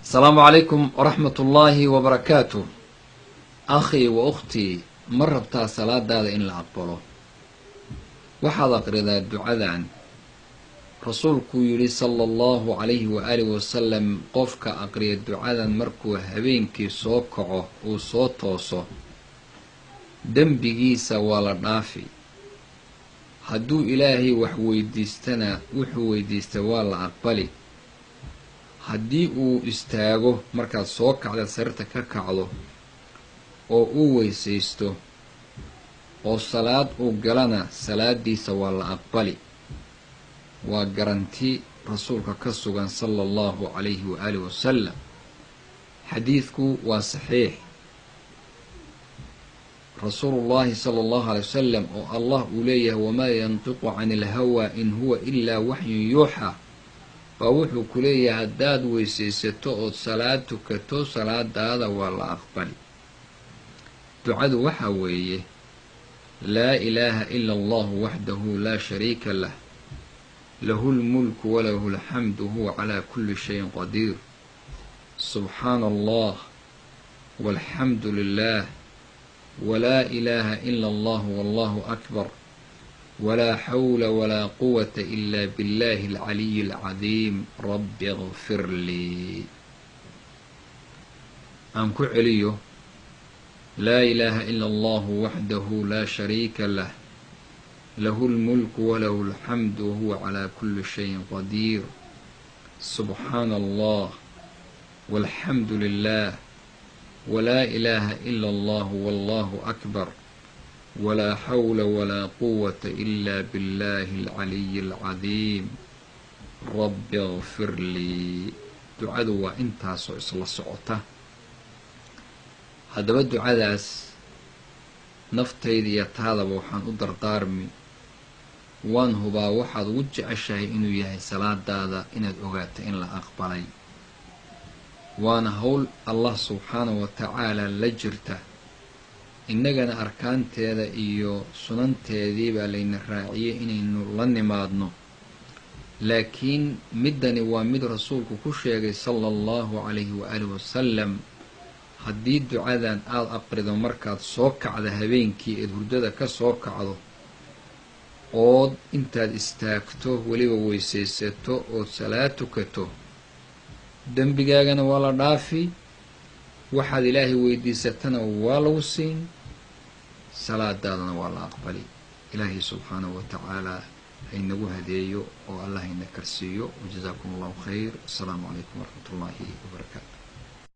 Asalaamu calaykum waraxmat ullaahi wabarakaatuh. Akhii wa ukhtii, ma rabtaa salaadaada in la aqbalo? Waxaad aqridaa ducadan Rasuulkuu yidhi, sala Allahu calayhi waaalih wasalam: qofka aqriya ducadan markuu habeenkii soo kaco, uu soo tooso, dembigiisa waa la dhaafi. Hadduu Ilaahay wax weydiistana, wuxuu weydiista waa la aqbali. Haddii uu istaago markaad soo kacda, sariirta ka kacdo oo uu weysaysto oo salaad uu galana, salaadiisa waa la aqbali. Waa garanti Rasuulka ka sugan, sala Allahu calayhi waaalih wasalam. Xadiidku waa saxiix. Rasuulullahi sala Allahu alay wasalam, oo Allah uu leeyahay "wamaa yantiqu cani ilhawaa in huwa ilaa waxyun yuuxaa", baa wuxuu ku leeyahay haddaad weysaysato ood salaad tukato, salaadaada waa la aqbali. Ducadu waxaa weeye: laa ilaaha ila Allahu waxdahu laa shariika lah, lahu lmulku walahu alxamdu, huwa calaa kulli shayin qadiir. Subxaana Allah walxamdu lilah, walaa ilaaha ila Allah, wallahu akbar, walaa xawla walaa quwata ila billahi alcaliyi alcadiim. Rabbi ikfir lii. Aan ku celiyo: laa ilaaha ila Allahu waxdahu laa shariika lah, lahu lmulku walahu alxamdu, wahuwa calaa kulli shayin qadiir. Subxaana Allah walxamdu lilah, walaa ilaaha ila Allah, wallahu akbar, walaa xawla walaa quwata ila billahi alcaliyi alcadiim. Rabbi ikfir lii. Ducadu waa intaasoo isla socota. Haddaba ducadaas naftayda iyo taadaba waxaan u dardaarmi. Waan hubaa waxaad ugu jeceshahay inuu yahay salaadaada inaad ogaato in la aqbalay, waana howl Allah subxaanahu wa tacaala la jirta. Innagana arkaanteeda iyo sunanteedii baa layna raaciyey inaynu la nimaadno, laakiin middani waa mid Rasuulku ku sheegay, sala Allahu calayhi waaalih wasalam. Haddii ducadan aada aqrido markaad soo kacda habeenkii, eed hurdada ka soo kacdo, ood intaad istaagto, weliba weysaysato, ood salaad tukato, dembigaagana waa la dhaafi, waxaad Ilaahay weydiisatana waa lagu siin, salaadaadana waa la aqbali. Ilaahay subxaanahu wa tacaala haynagu hadeeyo oo Allah hayna karsiiyo. Wajazaakum Allahu khayr. Asalaamu calaykum waraxmat ullaahi.